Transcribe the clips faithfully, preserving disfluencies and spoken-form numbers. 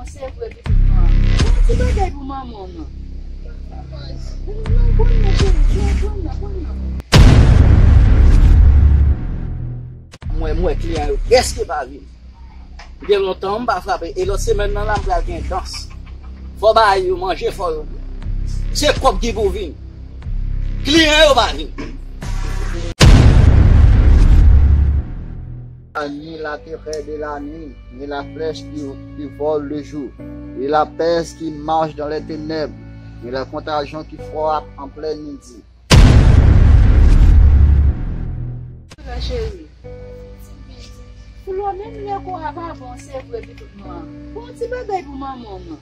Se vre, pitit mwen. Fè yon ti bagay pou manman w, non. Non, pran nan, cheri, pran, pran nan, pran nan. Mwen, mwen, kliyan yo prèske pa vini. Gen lontan m pa frape. E lòt semèn nan la, m pral gen dans. Fò bagay yo manje, fò yo bwè. Se kòb ki pou vini. Kliyan yo pa vini. Ni la terreur de la nuit, ni la flèche qui, qui vole le jour, ni la peste qui marche dans les ténèbres, ni la contagion qui frappe en plein midi. Flo cheri. Flo, menm lè kò a pa bon, se vre, pitit mwen. Fè yon ti bagay pou manman w, non.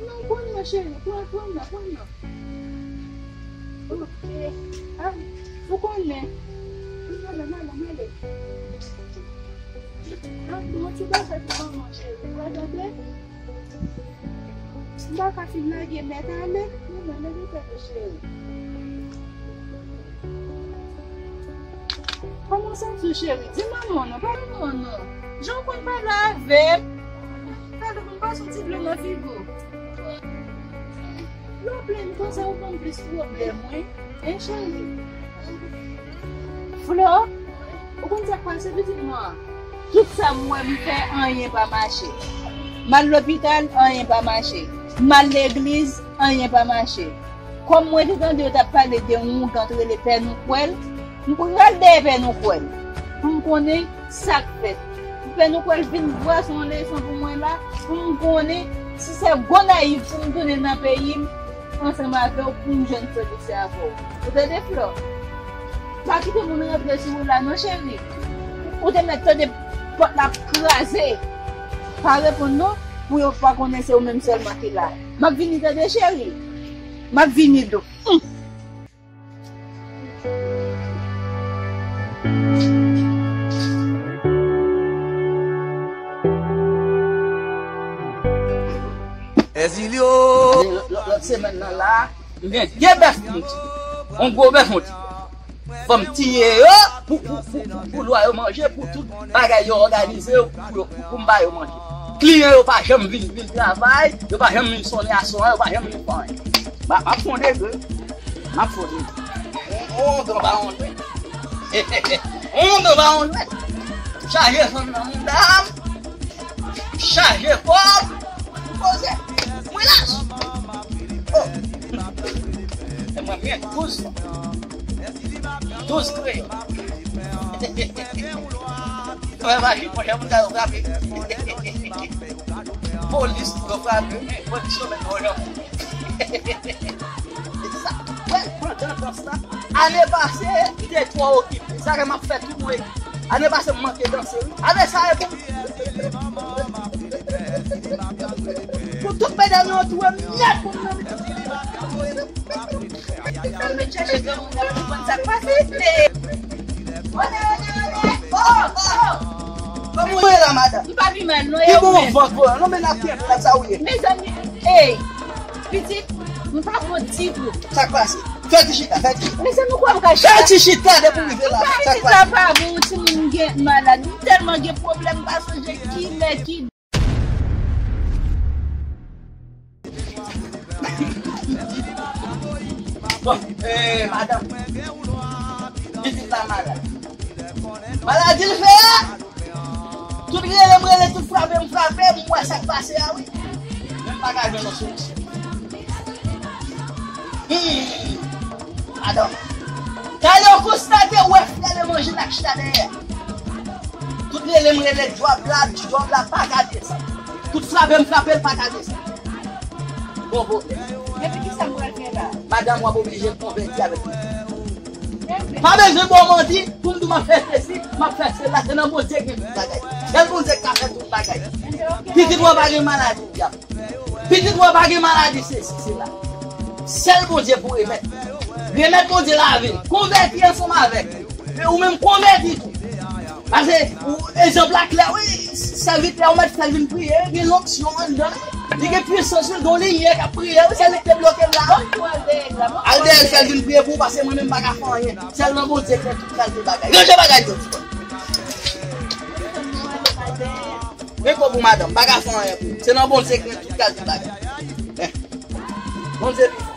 Non, pran nan, cheri, pran, pran nan, pran nan. Ok. Ah, ou konnen. M ale, m ale, m ale. Ah, fè yon ti bagay pou manman w, cheri. Ou pa tande? M pa ka fin lage mèt ale. Non, non, leve tèt ou, cheri. Kòman w santi w, cheri? Di manman w non, pa manman w non. Jan w konn pale avè m. Talè pou m pase yon ti dlo nan figi w. Lè w plenn konsa, ou ban m plis pwoblèm, wi. Hein, cheri? Flo, ou konn sa k pase, pitit mwen? Tout sa m wè m fè, anyen pa mache. M al lopital, anyen pa mache. M al legliz, anyen pa mache. Kòm mwen te tande yo t ap pale de yon oungan k rele Pè Noukwèl, m pral dèyè Pè Noukwèl pou m konnen sa k fèt. Pou Pè Noukwèl vin brase yon leson pou mwen la, pou m konnen si se Gonayiv pou m tounen nan peyi m ansanm avè w pou m jwenn solisyon avè w. Ou tande, Flo? Pa kite moun rantre sou ou la non, cheri. Ou te mèt tande pòt la ap kraze. Pa reponn non, pou yo pa konnen se ou menm sèlman ki la. M ap vini tande, cheri. M ap vini dou. Hum. Ezilio. Lòt, lòt, lòt semèn nan la, m gen de bèf pou m tiye. Yon gwo bèf m tiye. Fò m tiye yo pou, pou, pou, pou, pou lwa yo manje, pou tout bagay yo òganize yo, pou, yo, pou, pou m ba yo manje. Kliyan yo pa janm vin, vin travay, yo pa janm vin sonnen aswè an, yo pa janm vin fè anyen. M a, m ap fè yon degre. M ap fè yon degre. On, on, on, on, on. On, on, on, on. Chaje fanm nan mouda m. Chaje kòb. Poze. Mwen laj. Oh. E mwen, mwen douz fanm. Douz kreyòl. Fè maji, monchè, moun sa yo frape. Polis, yo frape. Polis, yo met yo nan. Sa, wè, pandan dans la, ane pase, m te twò okipe. Sa fè m ap fè tout mwen. Ane pase, m manke danse, wi. Ane sa, e pou, pou tout medam yo antoure m nèt pou m nan. Al met chèche granmoun nan pou konn sa k pase. One, one, one. Oh, oh. Kòman w ye la, madanm? M pa pi mal, non, e ou menm? Ki bon vant, non, men n ap kenbe la, sa ou ye? Mezanmi, ey, pitit, m pa bon ditou. Sa k pase? Fè ti chita, fè ti chita. Mezanmi, ou kwè m ka chita? Fè ti chita depi w rive la. Sa k pase? Sa pa bon, yon timoun gen malad. M tèlman gen pwoblèm, m pa sonje kilè, ki Bon, eh, madanm, pitit la malad. Maladi l fè a, tout rele m rele, tout frape m frape, m wè sa k pase a, wi. Men m pa ka jwenn yon solisyon. Hmm. Madanm, talè w konstate, w wè frè Levanjil ak chita dèyè. Tout rele m rele djòb la, djòb la pa ka desann. Tout frape m frape, l pa ka desann. Bon, bon. Epi kisa m pral fè la? Madanm, w ap oblije konvèti avèk li. Pa bezwen ba w manti pou m di w m ap fè sesi, m ap fè sela. Se nan Bondye gen tout bagay. Sèl Bondye k ka fè tout bagay. Pitit ou an pa gen maladi dyab. Pitit ou an pa gen maladi sesi, sela. Sèl Bondye pou remèt. Remèt Bondye lavi l. Konvèti ansanm avèk li. E ou menm konvèti tou. Paske, ou, egzanp la klè, wi, sèvitè ou mèt fè l vin priye, gen lonksyon anndan li. Li gen pwisans, wi, gen yon limyè k ap priye, wi, se li k te bloke m la. Al dèyè l, fè l vin priye pou ou, paske mwen menm m pa ka fè anyen. Sèlman Bondye k fè tout kalite bagay. Ranje bagay yo. Men kò pou madanm, pa ka fè anyen pou. Se nan Bondye ki gen tout kalite bagay. Eh. Bondye pi fò.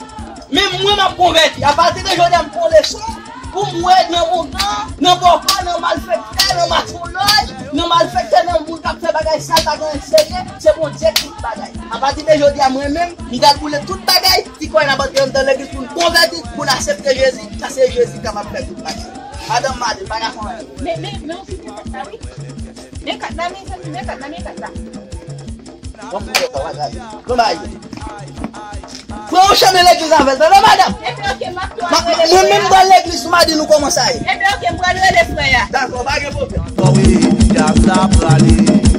Men mwen m ap konvèti. Apati de jodi a m pran leson pou m wè nan mougan, nan bòkò, nan malfektè, nan machonlòj, nan malfektè, nan moun k ap fè bagay sal, pa gen anyen serye, se Bondye ki tout bagay. Apati de jodi a mwen menm, m pral boule tout bagay, ti kòy n ap antre anndan legliz pou n konvèti, pou n aksepte Jezi, paske Jezi kapab fè tout bagay. Madanm m ale, pa ka fè anyen. Men, men, men yon ti kat la, wi. Men kat la, mezanmi, men kat la, men kat la. Bon, pou kèt la, w a gade. Bon, bay. Pran yon chemen legliz avè l, tande, madanm? Epi, oke, m ap tou. Ma- apre Mwen menm pral legliz sou madi, nou kòmanse a ye. Epi, oke, m pral rele frè a. Dakò, pa gen pwoblèm. Bon, wi, djaz la prale.